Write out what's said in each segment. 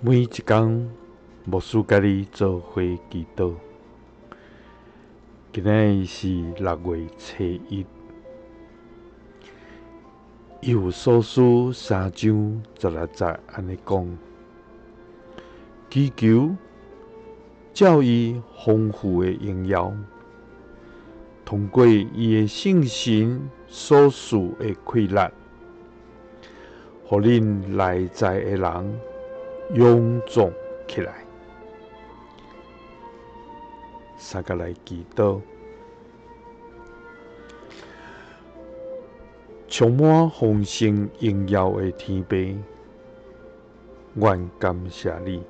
每一工，牧師佮你做伙祈禱。今仔日是6月初1，以弗所書3章16節按呢講：祈求照伊豐富的榮耀，通過伊的聖神所賜的氣力，予恁內在的人勇壯起來。三個來祈禱，充滿豐盛榮耀的天父，阮感謝你，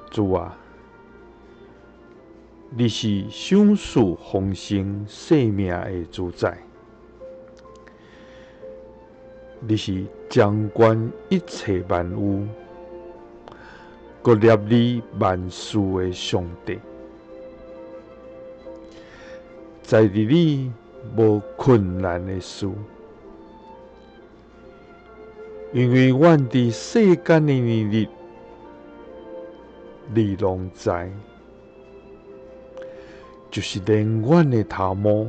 主啊，你是賞賜豐盛生命的主宰，你是掌管一切萬有，閣立你萬事的上帝，在佇你無困難的事，因為阮佇世間的年日，你攏知，就是連阮的頭毛，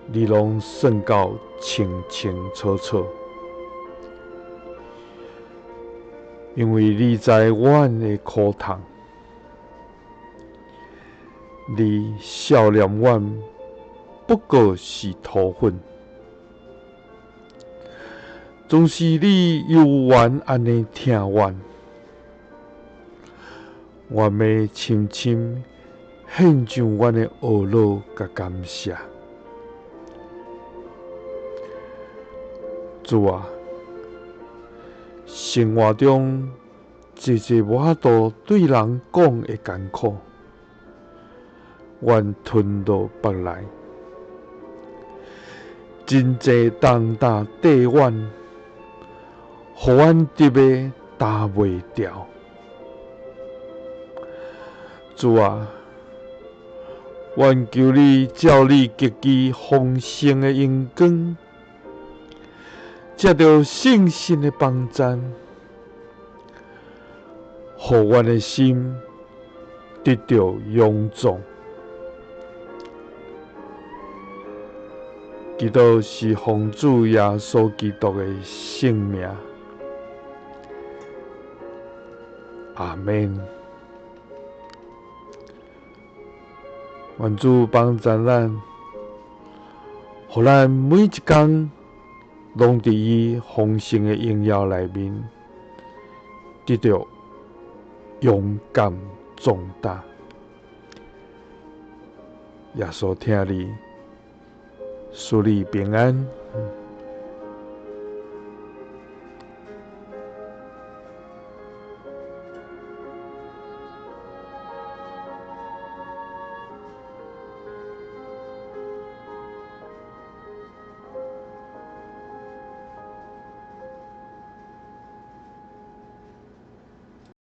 你攏算到清清楚楚。因為你知阮的苦痛，你笑念阮不過是塗粉，總是你猶原按呢疼阮，我欲深深獻上阮的懊惱佮感謝。主啊，生活中濟濟無法度對人講的艱苦，阮吞落腹內，真濟重擔綴阮，予阮特欲擔袂牢。主啊，阮求你照你極其豐盛的榮光，藉著聖神的幫贊，予阮的心得著勇壯。祈禱是奉主耶穌基督的聖名，阿們。願主幫贊咱，予咱每一工攏佇伊豐盛的榮耀內面，得著勇敢壯膽。耶穌疼你，賜你平安。